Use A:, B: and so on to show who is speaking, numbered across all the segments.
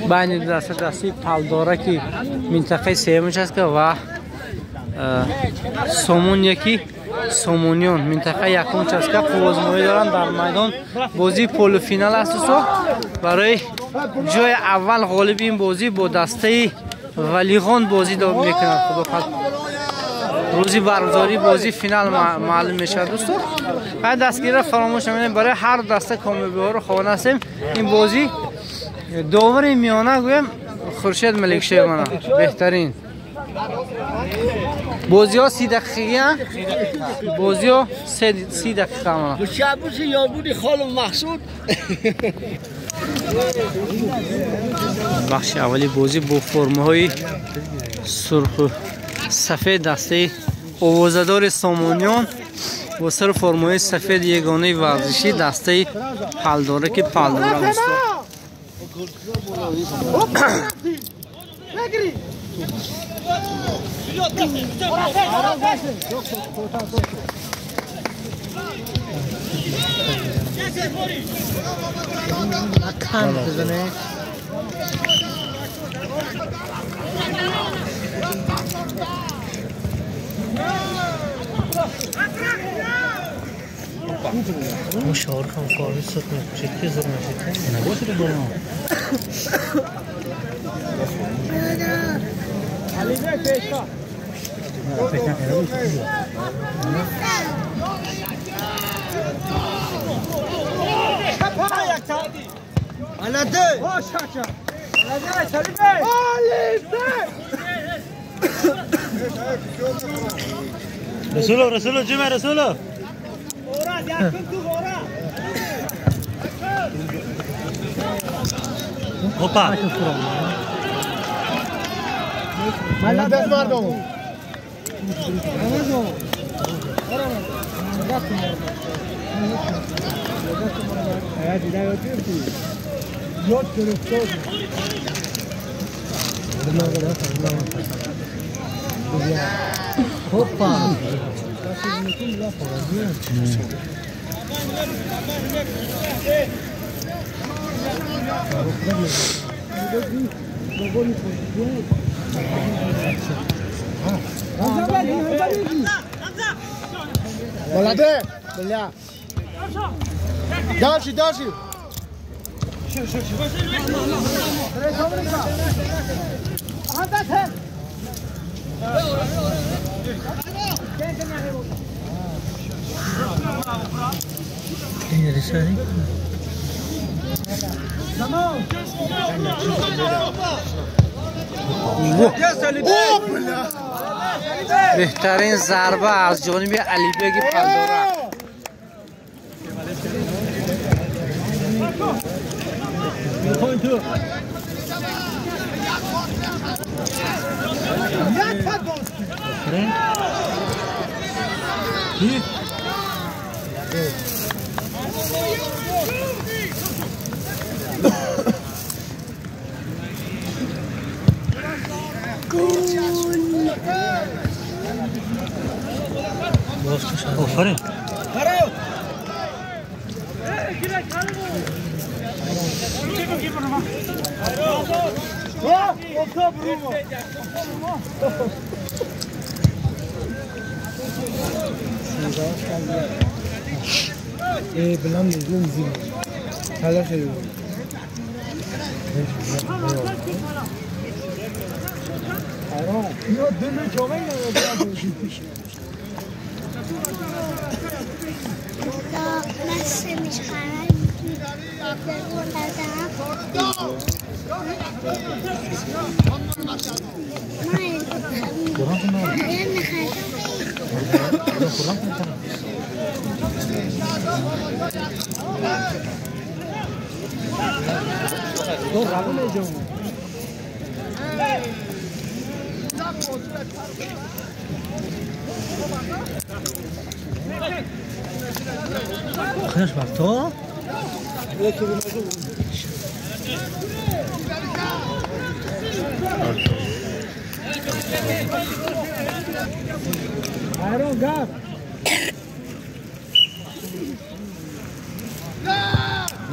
A: Байни даста дастаи Палдора ки минтақаи сеюм участка ва Сомон яки Сомониён минтақаи якум участка қуввозмоӣ доранд дар майдон. Бозии полуфинал аст дӯсто. Барои ҷои аввал ғолиби ин бозӣ бо дастаи Валиғон бозӣ мекунад. Худо хоҳад рӯзи баргузории бозии финал маълум мешавад дӯсто. Ҳай дастгирро фаромӯш намекунем. Барои ҳар даста комёбиҳоро хоҳон ҳастем. Ин бозӣ довари миёна гӯем Хуршед Маликшоев мана беҳтарин. Бозиҳо 30 дақиқагиа, бозиҳо 30 дақиқа мана. Бахши аввали бозӣ бо формаҳои сурху сафед дастаи овозадори Сомониён бо сар формаҳои сафед ягонаи варзишӣ дастаи Палдора ки Палдора дӯсто.
B: رسولو رسولو جمع رسولو Опа!
C: Опа!
D: Молодец! Бля! Дальше, дальше!
A: Беҳтарин зарба аз ҷониби Алибеги Палдора.
B: Офарин.
C: Худаш бар то?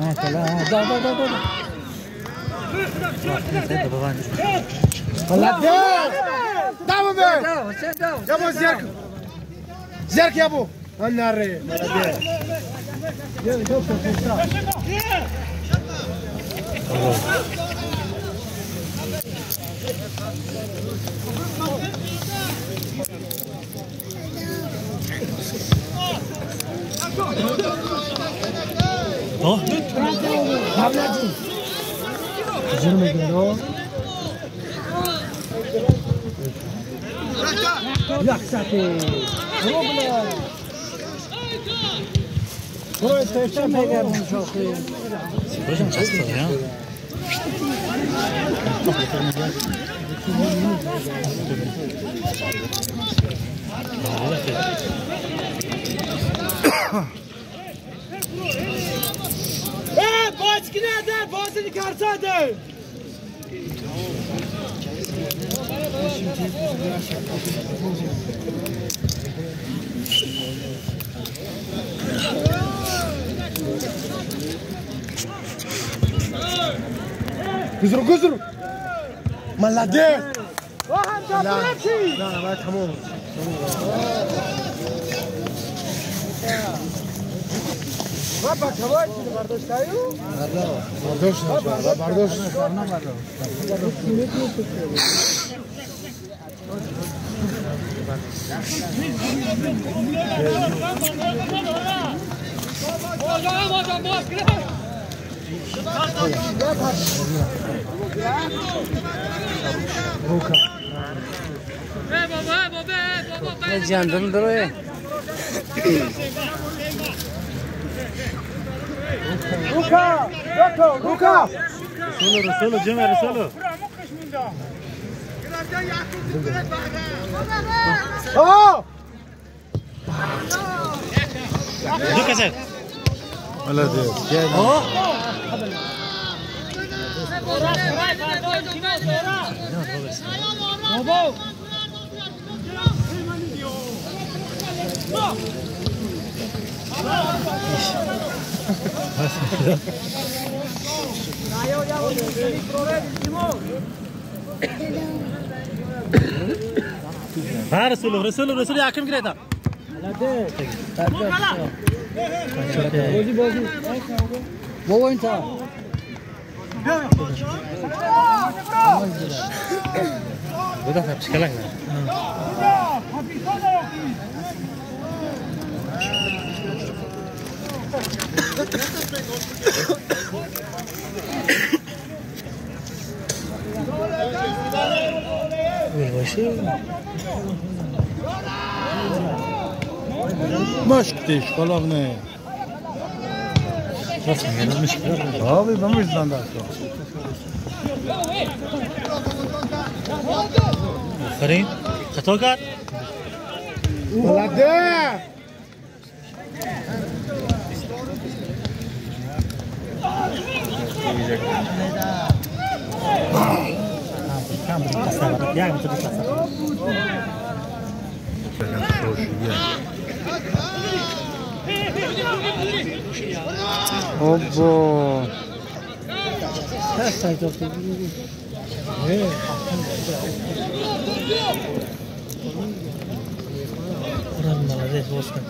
A: Да, да, да, да.
D: Молодец! Давай, бе! Ябо, зерк! Зерк, ябо! Анаре! Молодец!
B: О!
D: Гузру, гузру! Молодец! Да, тамом.
A: جندم دروه.
D: Рука! Рука! Рука!
B: Расулу, Расулу, Джима, Расулу.
D: О!
B: Ду касет.
D: Молодец.
B: О! ها رسولو رسولو رسولو حاکم گرفت.
A: بازی بازی بابا این تا
B: بودا چیکار کنم؟
D: مشکتش خلاق نه. آبی به میزدن دست.
B: آفرین خطا کرد.
D: بلده.
A: Обо.
B: Молодец, Оскар.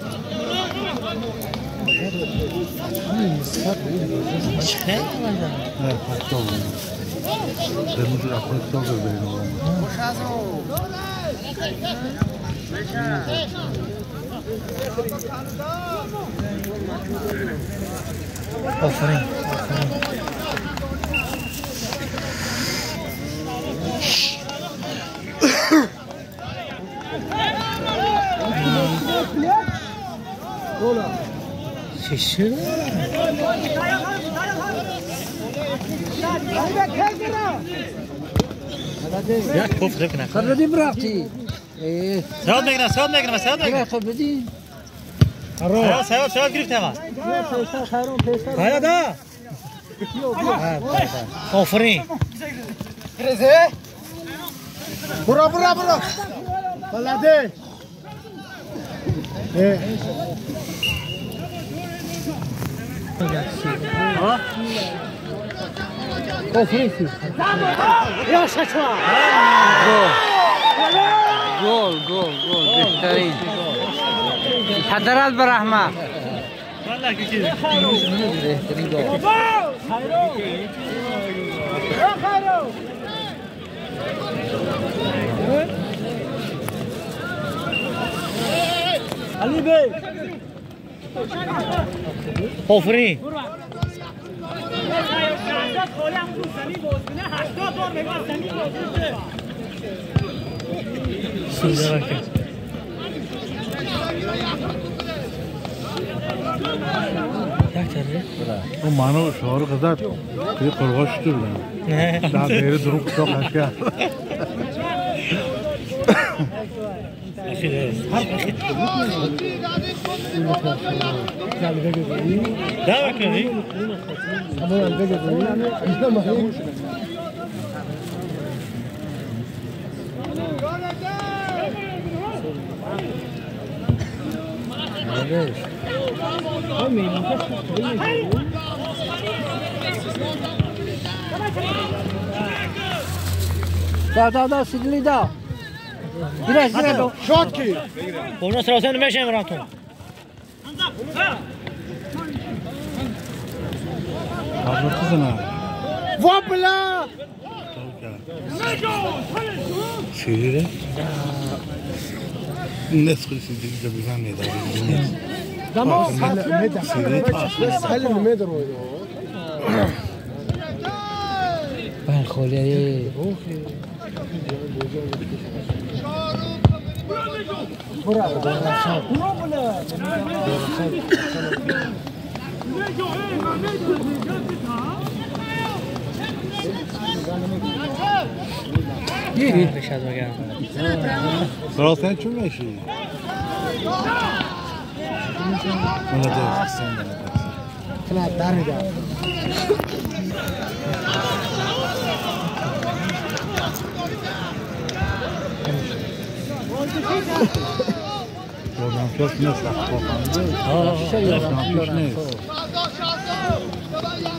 B: آفرین آفرین. چی یک پف کنه.
A: خب رفتی.
B: سعود میگیرم سعود میگیرم سعود میگیرم.
A: خب بدی.
B: سعود سعود گرفت ما. دا. آفرین.
D: برو برو برو. بلده.
A: گل گل گل بهترین حضرت برحمه بهترین گل
B: علی بی آفرین
D: O mano şoru kadar bir korgoştur lan. Daha beri durup çok aşağı.
A: Da da da sidli da. Biraz biraz
D: شاد کی
B: اونا سراسن میشه مراتون
D: وابلا سیره الناس خلص ده بيفهم ده
A: خالی
D: سراسن چون میشی؟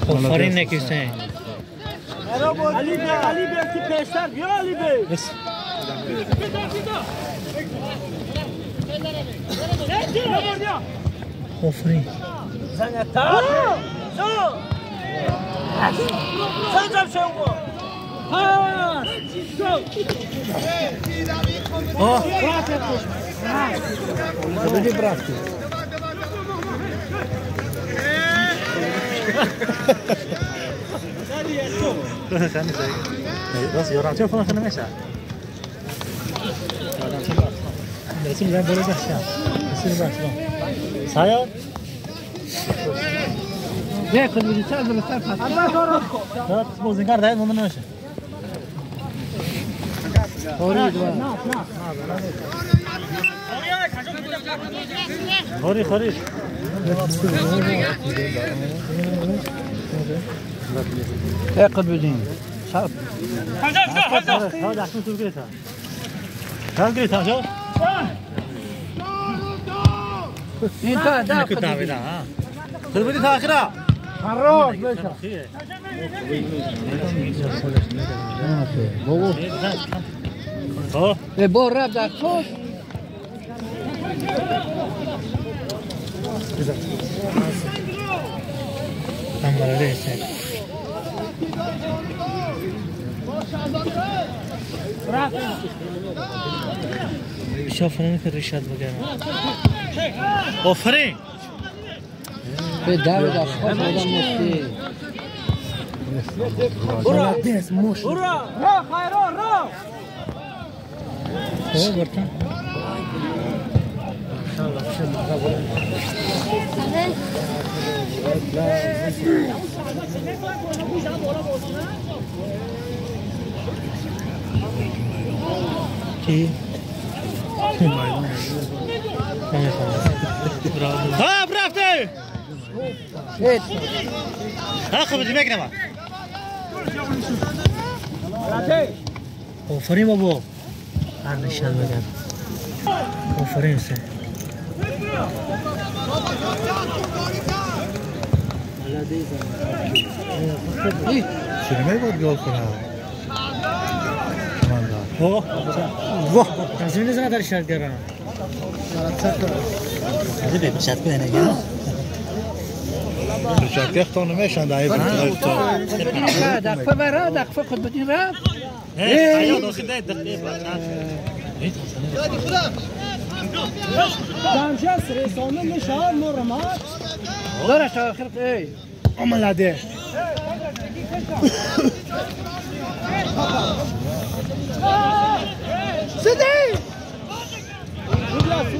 B: آفرین نکیسه
C: علی بی علی بی کی پیشتر بیا علی بی
B: آفرین بس يورانتين فلان خلنا ماشي سايا خوري خوري
A: اقل بدين صعب
B: هذا احسن سوق قريتها هذا قريتها شو
A: انت دا
B: كنت عاملها ها بديتها اخرها
D: خراج باشا
A: بو راب دا خوش
B: شافرین که ریشد بگم آفرین
A: به در در خوش آدم مستی
C: برا را خیران را
B: کی؟ ها برافته ها خب دیگه نما آفرین بابا هر نشان بگم آفرین سه
D: چرا باید گل کنه؟
B: واه تصمیم نزنه در شرط کردن.
E: شرط کنه نه؟
D: شرط یختان نمیشن در این
A: دقیقه برا دقیقه خود بدین رفت.
C: دانشست رسانه نشان مرمات.
A: دارش تا آخر ای.
B: عملاده.
A: سیدی.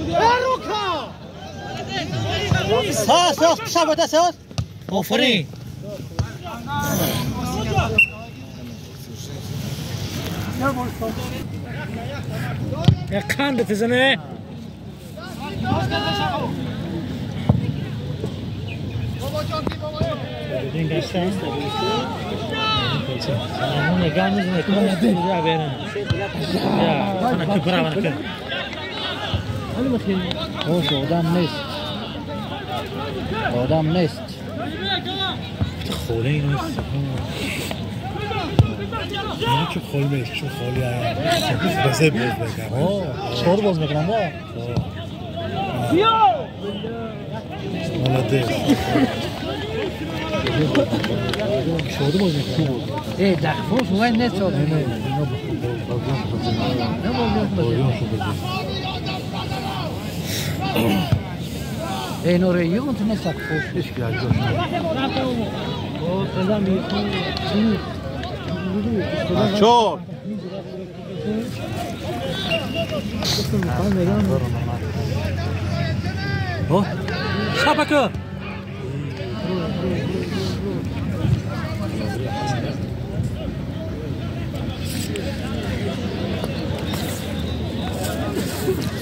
A: بروکا.
E: ساس شباده ساس. آفرین.
B: یک قند تزنه.
A: خوش آدم نیست. آدم نیست.
B: خوله اینو
D: چه خالی میشه چه خالی هست بسه باز میکنم
E: چهار باز میکنم با
D: مالا
E: چهار باز میکنم
A: ای دخفوش وای نیست
D: نه نه
A: ای نوره یون تو نیست دخفوش
D: هیچ کی از چور
E: شبکه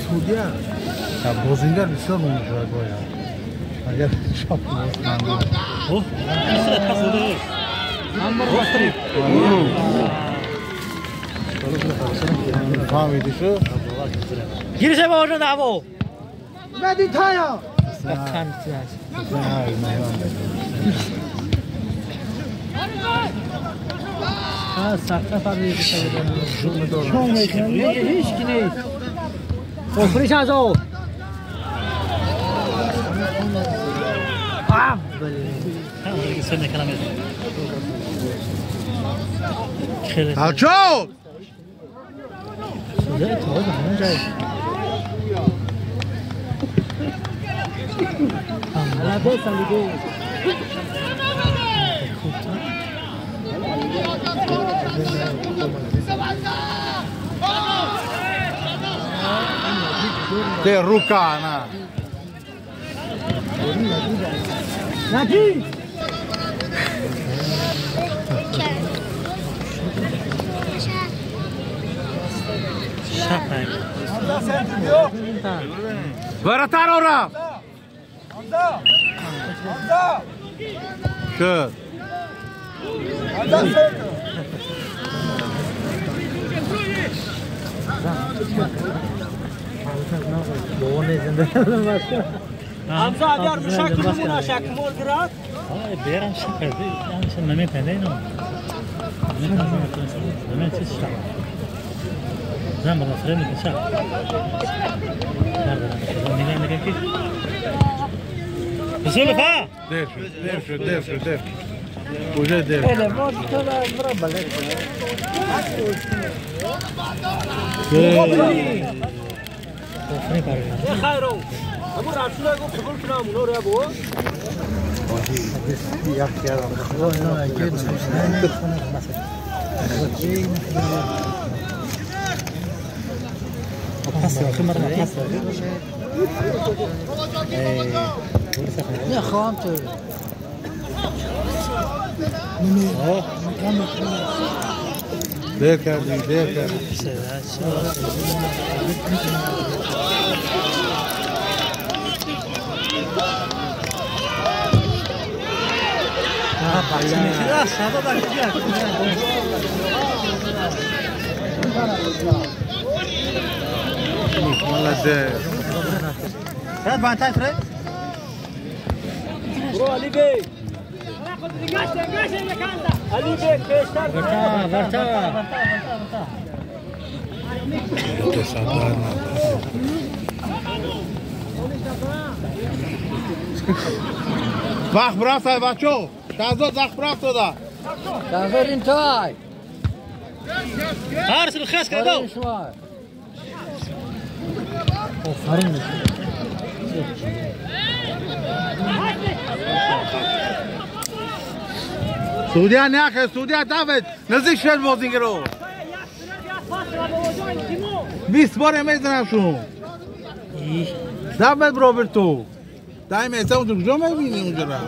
D: سودیا بازیگر بسیار مهم باید اگر شب
B: اوه
D: فهمیدی شو؟
E: گیرشه با آجا دعوا
A: مدی تایا هیچ کی نیست
E: آفریش از او
D: چو ده روکانا
A: نجی
D: وراتر رفت شد
C: حمزه اگر مشکل نمونه شکمول گرد
B: بیرم شکر بیرم نمیپنده اینو نمی چیز شد زن با نصره میکشه نگاه نگاه کی بسول فا
D: دیر شد دیر شد دیر شد دیر کجا دیر
C: خیرو همون رسول گفت قبول کنم اونا رو بابا
A: نه خواهم تو
D: دیر کردی دیر کردی
E: Fred, بانتای فرد
C: برو علی بی علی بیگ پیشتر
E: ورتا ورتا
D: وقت برفت بچه شهزاد وقت برفت داده
A: شهزاد این تای
E: هارس الخاص كده آفرین
D: سعودیه نه سعودیه دعوت نزدیک شد بازینگ رو 20 بار میزنم شون دعوت روبرتو دایم ایسا اونجا کجا میبینی اونجا را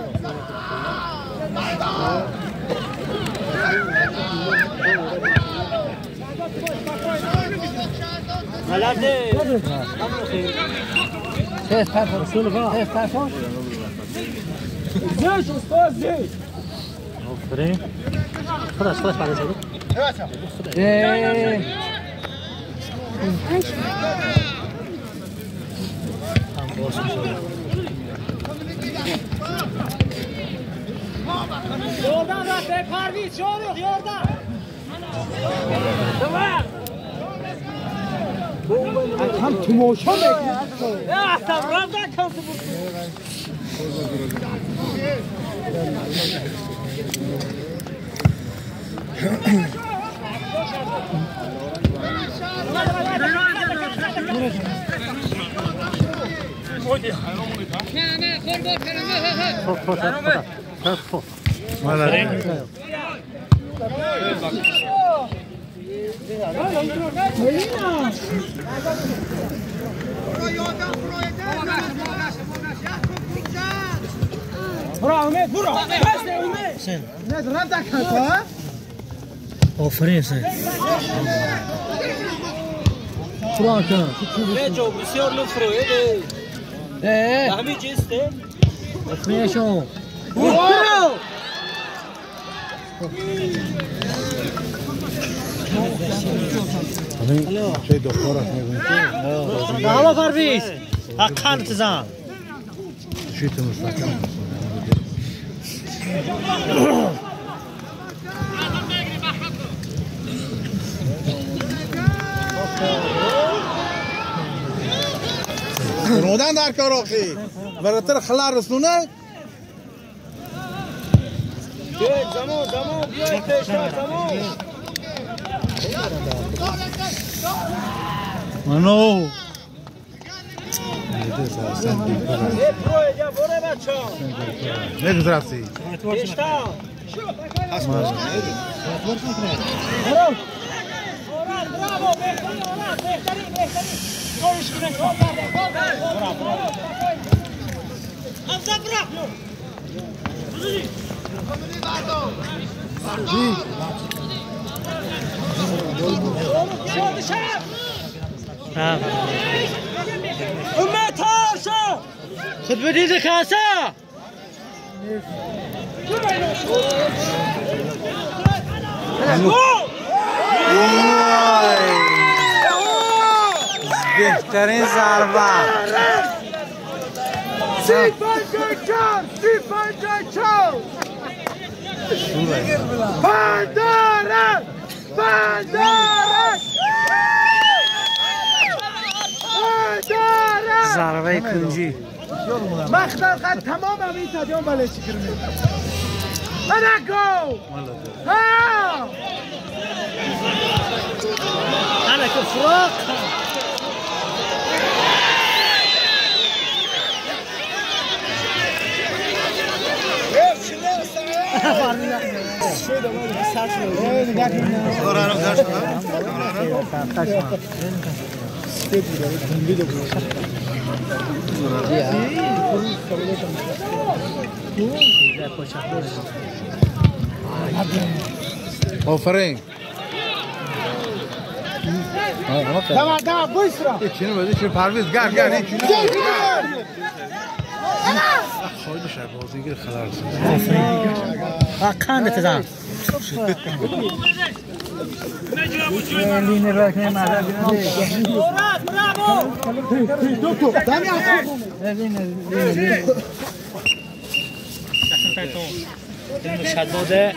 C: زیش استاد زیش
E: آفرین خودش خودش بعد از
C: یوردان رفت پرویز شاروخ یوردان هم تماشا میکنی اصلا رفت نکن
A: نه نه خور بار
E: خور
C: برو امید برو بس امید نه رد نکن
E: آفرین حسین برو کن
C: جو بسیار لفرو اه همین چیزه
E: آفرین شما
C: برو
D: چه دکترش میگن
E: هوا پرویز حقا تزن
D: چی تو مستحکم رودن در کار آخی براتر خلا رسونه
C: زمان زمان بیای پیشتر زمان
D: منو نگذرسی
E: خود بدید کاسه
A: بهترین ضربه
C: 354 354 بندارک بندارک
A: ضربه کنجی
C: مخدر قد تمام همین استادیوم بله چی کرده انا گو ها
E: انا كفراق
D: آفرین
C: دما دما بویسرا
D: چی نمی‌دونی چی پرویز گر گر این چی خواهی شب بازیگر خلال
E: حقا تزن Дилмушадбоде.